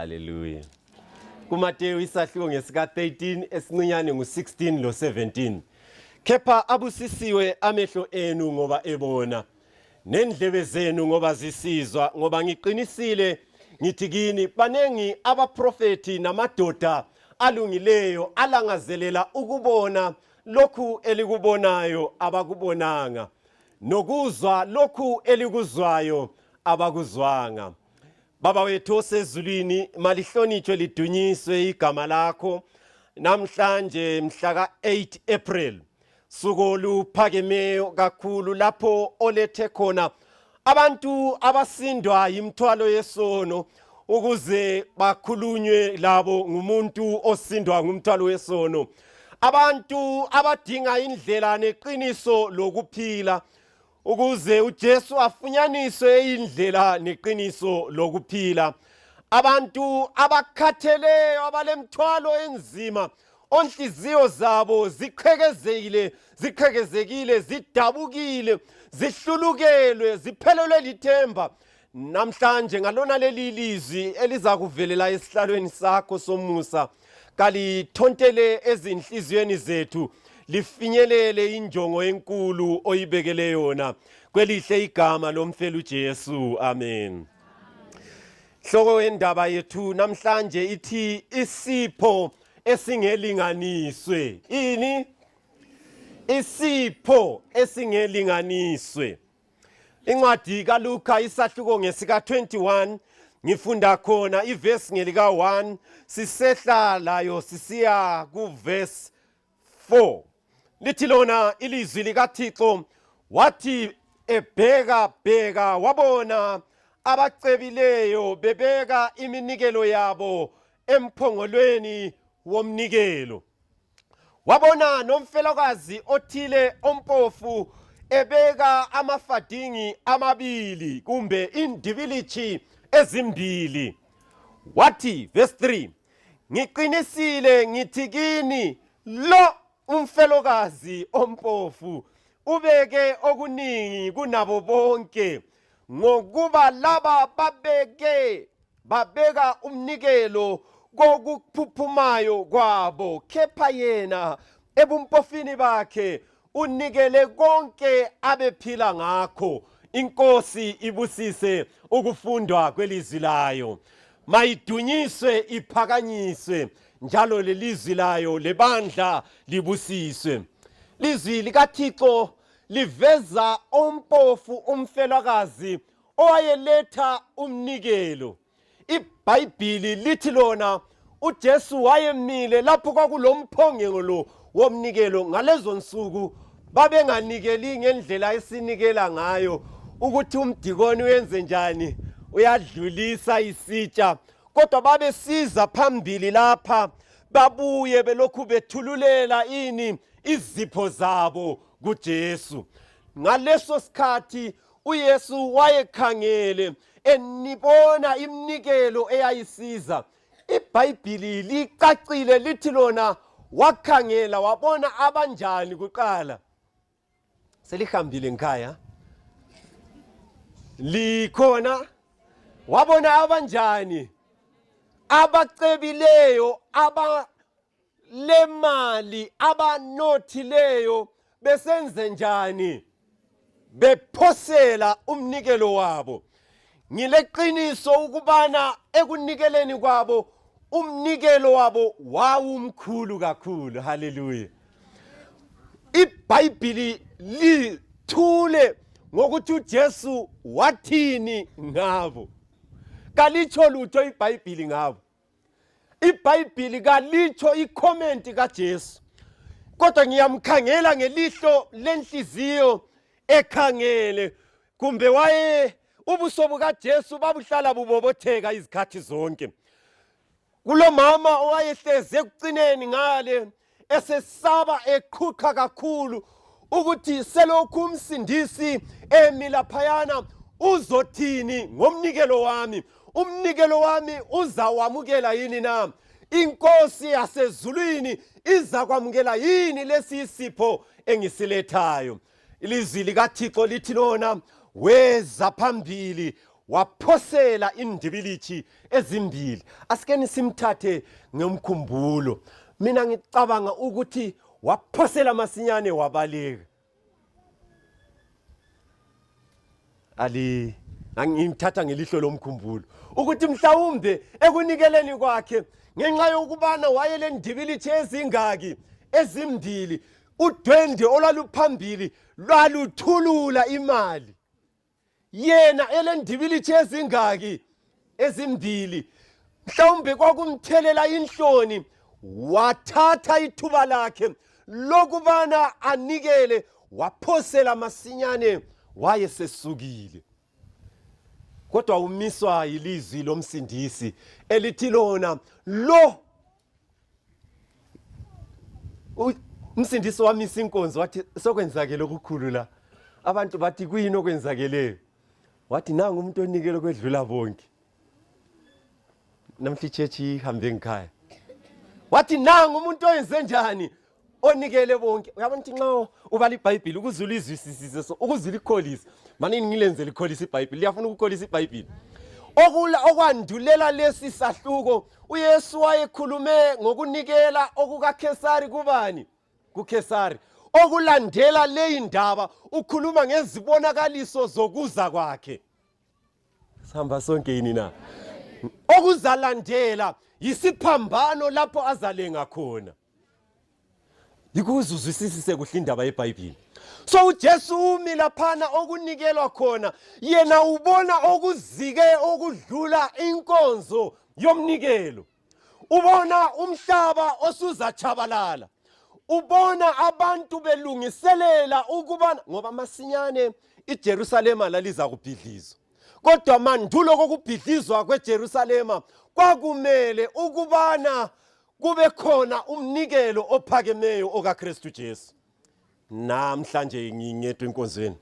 Hallelujah. KuMateyu isahluko ngesika 13 esincinyane ngu16 lo 17. Kepha abusisiwe amehlo enu ngoba ebona, nendlebe zenu ngoba zisizwa, ngoba ngiqinisile ngithi kini banengi abaprofeti namadoda alungileyo alangazelela ukubona lokhu elikubonayo abakubonanga, nokuzwa lokhu elikuzwayo abakuzwanga. Baba wethu osezulwini, malihlonitshwe lidunyiswe igama lakho namhlanje mhla ka-8 April, suku luphakemeyo kakhulu lapho olethe khona abantu abasindwa yimthwalo yesono ukuze bakhulunywe labo ngumuntu osindwa ngumthwalo wesono, abantu abadinga indlela neqiniso lokuphila ukuze uJesu afunyaniswe indlela neqiniso lokuphila, abantu abakhatheleyo abalemthwalo enzima onhliziyo zabo ziqhekezekile zidabukile zihlulukelwe ziphelelwe lithemba. Namhlanje ngalona leli lizwi eliza kuvelela esihlalweni sakho somusa, kalithontele ezinhliziyweni zethu lifinyelele injongo enkulu oyibekele yona, kwelihle igama lomfela uJesu, amen. Hloko wendaba yethu namhlanje ithi isipho esingelinganiswe. Ini? Isipho esingelinganiswe. Incwadi kaLuka isahluko ngesika 21 ngifunda khona ivesi ngelika 1 sisehla layo sisiya kuverse 4. Lithi lona ilizwi likaThixo, wathi ebheka wabona abacebileyo bebeka iminikelo yabo emphongolweni womnikelo. Wabona nomfelokazi othile ompofu ebeka amafadingi amabili kumbe indibilichi ezimbili. Wathi verse 3, ngiqinisile ngithi kini lo umfelokazi ompofu ubeke okuningi kunabo bonke, ngokuba laba babeka umnikelo kokuphuphumayo kwabo, kepha yena ebumpofini bakhe unikele konke abephila ngakho. Inkosi ibusise ukufundwa kwelizwi layo, mayidunyiswe iphakanyiswe njalo lelizwi layo lebandla libusiswe. Lizwi likaThixo liveza ompofu umfelokazi owayeletha umnikelo. IBhayibhili lithi lona uJesu wayemile lapho kwakulomphongolo womnikelo. Ngalezo nsuku babenganikeli ngendlela esinikela ngayo ukuthi umdikoni wenze njani uyadlulisa isitsha, kodwa babesiza phambili lapha babuye belokhu bethululela izipho zabo kuJesu. Ngaleso sikhathi uYesu wayekhangele enibona iminikelo eyayisiza. IBhayibhili licacile lithi lona wakhangela wabona abanjani kuqala. Selihambile ngikhaya likhona, wabona abanjani? Abacebileyo, abalemali, abanothileyo besenze njani? Bephosela umnikelo wabo. Ngileqiniso ukubana ekunikeleni kwabo umnikelo wabo wawumkhulu kakhulu. Hallelujah. IBhayibhili lithule ngokuthi uJesu wathini ngabo. Kalitsho lutho iBhayibhili ngabo. IBhayibhili kalitsho icomment kaJesu, kodwa ngiyamkhangela ngelihlo lenhliziyo ekhangele, kumbe ubuso bukaJesu babuhlala bubobotheka izikhathi zonke. Kulomama owayehlezi ekucineni ngale esesaba eqhukha kakhulu ukuthi selokhu umsindisi emilaphayana uzothini ngomnikelo wami, umnikelo wami uzawamukela yini na? Inkosi yasezulwini iza kwamukela yini lesi isipho engisilethayo? Ilizwi likaThixo lithi lona weza phambili waphosela indibilithi ezimbili. Asikeni simthathe ngomkhumbulo. Mina ngicabanga ukuthi waphosela masinyane wabaleka. Ngimthatha ngelihlo lomkhumbulo ukuthi mhlawumbe ekunikeleni kwakhe ngenxa yokubana wayele ndibilithi ezingaki ezimbili, udwende olwaluphambili lwaluthulula imali. Yena elendibilithi ezingaki ezimbili, mhlawumbe kwakumthelela inhloni, wathatha ithuba lakhe lokubana anikele, waphosela masinyane wayesesukile. Kodwa umiswa yilizwi lomsindisi elithi lona lo umsindisi wamisa inkonzo wathi sokwenzakele okukhulu la. Abantu bathi kuyini okwenzakeleyo? Wathi nangu umuntu onikele kwedlula bonke. Namhla ichurch ihambe ngikhaya. Wathi nangu umuntu oyenze njani onikele bonke. Uyabona ukuthi nxa ubala iBhayibheli ukuzula izwisisise so ukuzula ikholisa. Manini ngilenzele ikholisa iBhayibheli. Liyafuna ukukholisa iBhayibheli. Okwandulela lesi sahluko uYesu wayekhulume ngokunikela okukaKhesari kubani? KuKhesari. Okulandela leyi ndaba ukhuluma ngezibonakaliso zokuza kwakhe. Sihamba sonke yini na? Okuzalandela yisiphambano lapho azalenga khona. Yikuzuzwisise kuhle indaba yeBhayibheli. So uJesu umi laphana okunikelwa khona, yena ubona okuzike okudlula inkonzo yomnikelo. Ubona umhlaba osuzachabalala. Ubona abantu belungiselela ukubana ngoba masinyane iJerusalema laliza kubhidlizwa. Kodwa mandulo kokubhidlizwa kweJerusalema kwakumele ukubana kube khona umnikelo ophakemeyo okaKristu Jesu. Namhlanje ngingedwa enkonzweni.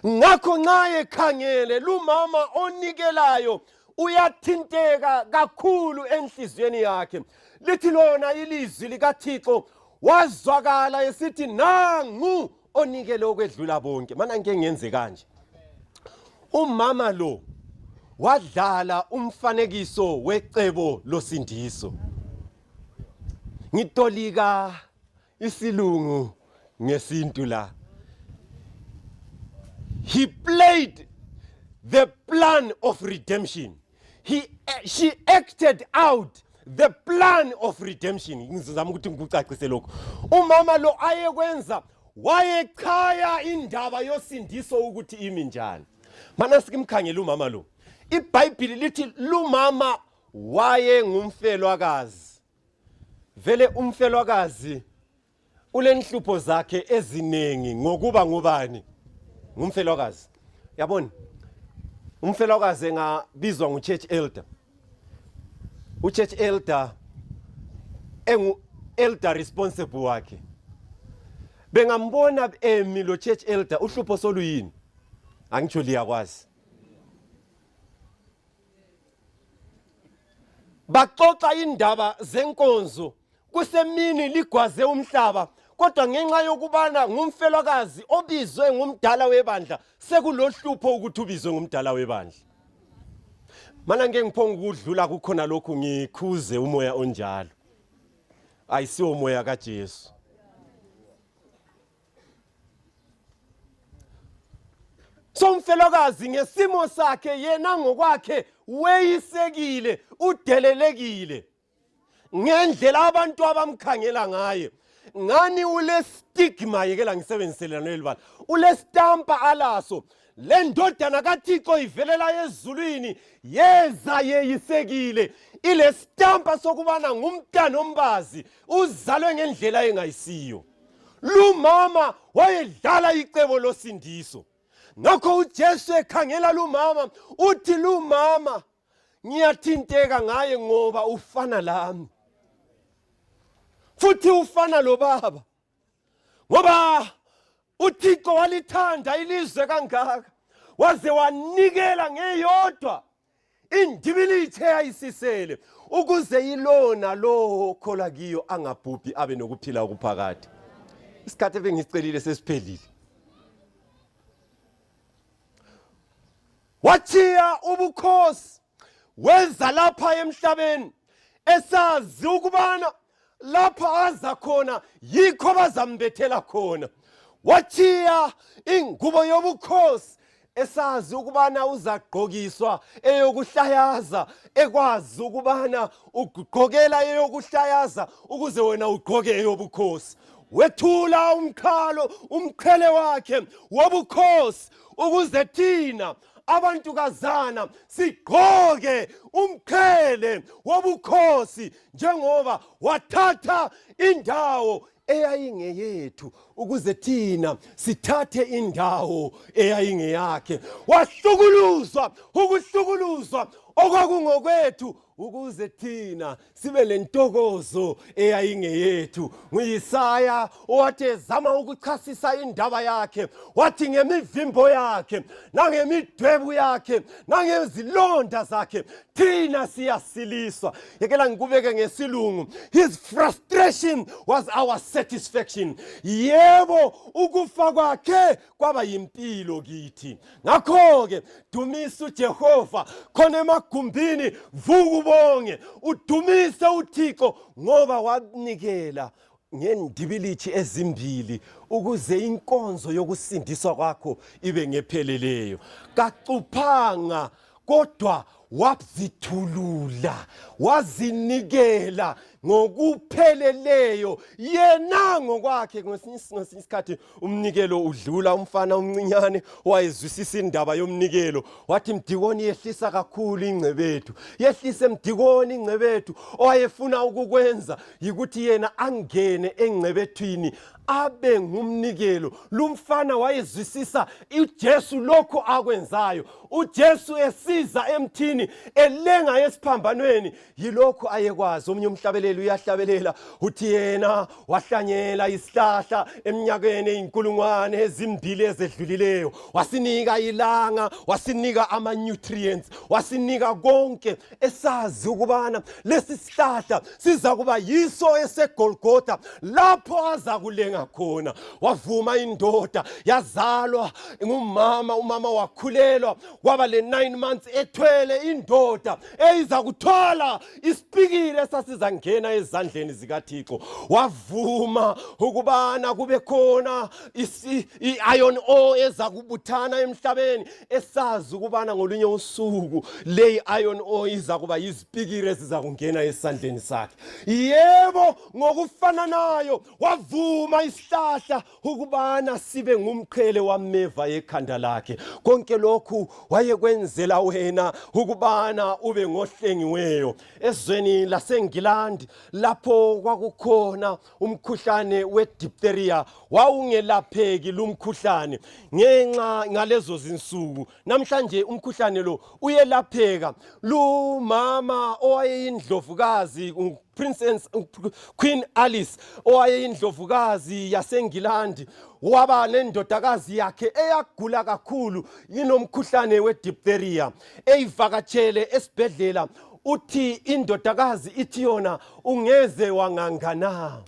Ngakho nxa ekhangele lumama onikelayo uyathinteka kakhulu enhlizweni yakhe. Lithi lona ilizwi likaThixo wazwakala esithi nangu onikele okwedlula bonke. Mana ngeke ngenze kanje. Umama lo wadlala umfanekiso wecebo losindiso. Ngitolika isilungu ngesintu la. He played the plan of redemption. She acted out the plan of redemption. Ngizama ukuthi ngikucacise lokho. Umama lo ayekwenza wayekhaya indaba yosindiso ukuthi imi njani. Mana sikimkhangela umama lo. IBhayibheli lithi lumama waye ngumfelwakazi. Vele umfelwakazi ulenhlupho zakhe ezinengi ngokuba ngubani? Ngumfelwakazi. Yabona? Umfelwakazi engabizwa nguchurch elder. Uchurch elder elder responsible wakhe. Bengambona lo church elder uhlupho soluyini? Angitsho liyakwazi. Baxoxa indaba zenkonzo kusemini ligwaze umhlaba, kodwa ngenxa yokubana ngumfelwakazi obizwe ngumdala webandla sekulohlupho ukuthi ubizwe ngumdala webandla. Mana ngeke ngiphonga ukudlula kukhona lokhu ngikhuze umoya onjalo. Ayisiwo umoya kaJesu. So umfelokazi ngesimo sakhe yena ngokwakhe weyisekile, udelelekile. Ngendlela abantu abamkhangela ngaye. Ngani ule stigma yekela ngisebenzisela nelibala. Ule stampa alaso. Le ndodana kaThixo ivelela ezulwini yeza yeyisekile. Ile stampa sokubana ngumntana ombazi uzalwe ngendlela engayisiyo. Lumama wayedlala icebo losindiso. Ngakho uJesu ekhangela lumama uthi lumama ngiyathinteka ngaye ngoba ufana lami. Futhi ufana lo baba. Ngoba uThixo walithanda ilizwe kangaka waze wanikela ngeyodwa indibilithi ayisisele ukuze ilona lo kholwa kiyo angabhubhi abe nokuphila okuphakade. Isikhathi ebengisicelile sesiphelile. wathiya ubukhosi wenza lapha emhlabeni esazi ukubana lapha aza khona yikho bazambethela khona. Wathiya ingubo yobukhosi esazi ukubana uzagqokiswa eyokuhlayaza, ekwazi ukubana ugqokela eyokuhlayaza ukuze wena ugqoke eyobukhosi. Wethula umqhele wakhe wobukhosi ukuze thina abantukazana sigqoke umqhele wobukhosi njengoba wathatha indawo eyayingeyethu ukuze thina sithathe indawo eyayingeyakhe. Wahlukuluzwa ukuhlukuluzwa okwakungokwethu ukuze thina sibe lentokozo eyayingeyethu. NguYesaya owathi ezama ukuchasisa indaba yakhe wathi ngemivimbo yakhe nangemidwebu yakhe nangezilonda zakhe thina siyasiliswa. Yekela ngikubeke ngesilungu, his frustration was our satisfaction. Yebo ukufa kwakhe kwaba yimpilo kithi. Ngakho-ke dumisa uJehova khona emagumbini, vuka ubonge, udumise uThixo ngoba wanikela ngendibilithi ezimbili ukuze inkonzo yokusindiswa kwakho ibe ngepheleleyo. Kacuphanga kodwa wazithulula, wazinikela ngokupheleleyo yena ngokwakhe. Ngesinye isikhathi umnikelo udlula. Umfana omncinyane owayezwisisa indaba yomnikelo wathi, Mdikoni yehlisa kakhulu ingcebethu, yehlise Mdikoni ingcebethu. Owayefuna ukukwenza yikuthi yena angene engcebethwini abe ngumnikelo. Lumfana wayezwisisa uJesu lokho akwenzayo. uJesu esiza emthini elenga esiphambanweni yilokho ayekwazi. Omunye umhlabeleli uyahlabelela uthi yena wahlanyela isihlahla eminyakeni eyinkulungwane ezimbili ezedlulileyo, wasinika ilanga, wasinika ama-nutrients, wasinika konke, esazi ukubana lesi sihlahla siza kuba yiso eseGolgotha lapho aza kulenga khona. Wavuma indoda yazalwa ngumama, umama wakhulelwa, kwaba le 9 months ethwele indoda eyiza kuthola isipikile esasizangena ezandleni zikaThixo. Wavuma ukubana kube khona i-iron ore eza kubuthana emhlabeni, esazi ukubana ngolunye usuku le iron ore iza kuba yizipikile eziza kungena esandleni sakhe. Yebo, ngokufananayo wavuma isihlahla ukubana sibe ngumqhele wameva ekhanda lakhe. Konke lokhu wayekwenzela wena ukubana ube ngohlengiweyo. Ezweni laseNgilandi lapho kwakukhona umkhuhlane we-diphtheria, wawungelapheki lumkhuhlane ngenxa ngalezo zinsuku. Namhlanje umkhuhlane lo uyelapheka. Lumama owayeyindlovukazi, Princess Queen Alice, owayeyindlovukazi yaseNgilandi, waba nendodakazi yakhe eyagula kakhulu inomkhuhlane we-diphtheria. Eyivakatshele esibhedlela, uthi indodakazi ithi yona ungeze wangangana.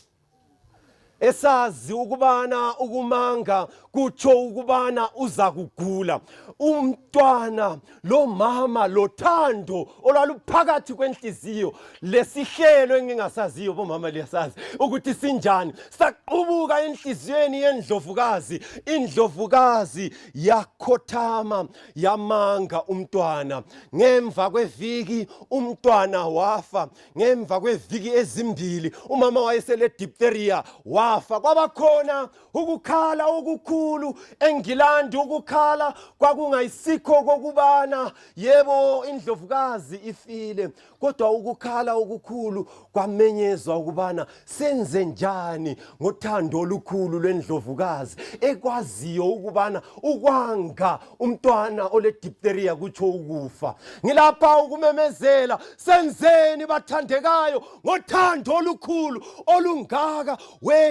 Esazi ukubana ukumanga kutsho ukubana uza kugula. Umntwana lo mama lothando olwaluphakathi kwenhliziyo, lesihlelo engingasaziyo bomama liyasazi ukuthi sinjani, saqhubuka enhliziyweni yendlovukazi. Indlovukazi yakhothama yamanga umntwana. Ngemva kweviki umntwana wafa. Ngemva kweviki ezimbili umama wayesele diphtheria wafa. Kwabakhona ukukhala okukhulu eNgilandi. Ukukhala kwakungayisikho kokubana yebo indlovukazi ifile, kodwa ukukhala okukhulu kwamenyezwa ukubana senze njani ngothando olukhulu lwendlovukazi ekwaziyo ukubana ukwanga umntwana ole diphtheria kutsho ukufa. Ngilapha ukumemezela, senzeni bathandekayo ngothando olukhulu olungaka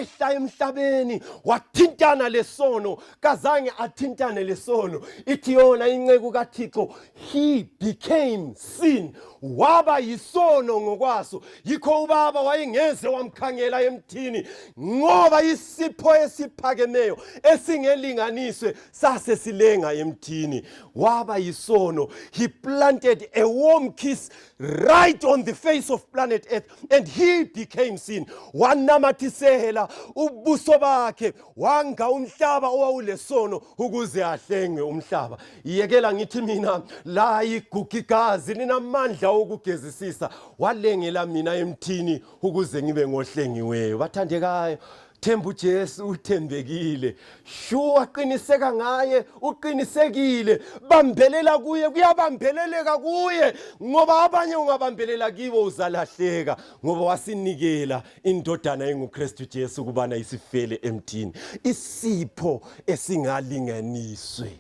wehla emhlabeni wathintana lesono kazange athintane lesono ithi yona inceku kaThixo he became sin waba yisono ngokwaso yikho ubaba wayengeze wamkhangela emthini ngoba isipho esiphakemeyo esingelinganiswe sase silenga emthini waba yisono he planted a warm kiss right on the face of planet earth and he became sin wanamathisela ubuso bakhe wanga umhlaba owawulesono ukuze ahlenge umhlaba iyekela ngithi mina la igugigazi linamandla ukugezisisa walengela mina emthini ukuze ngibe ngohlengiweyo bathandekayo themba uJesu uthembekile shuwa aqiniseka ngaye uqinisekile bambelela kuye kuyabambeleleka kuye ngoba abanye ungabambelela kibo uzalahleka ngoba wasinikela indodana enguKristu Jesu kubana isifele emthini isipho esingalinganiswe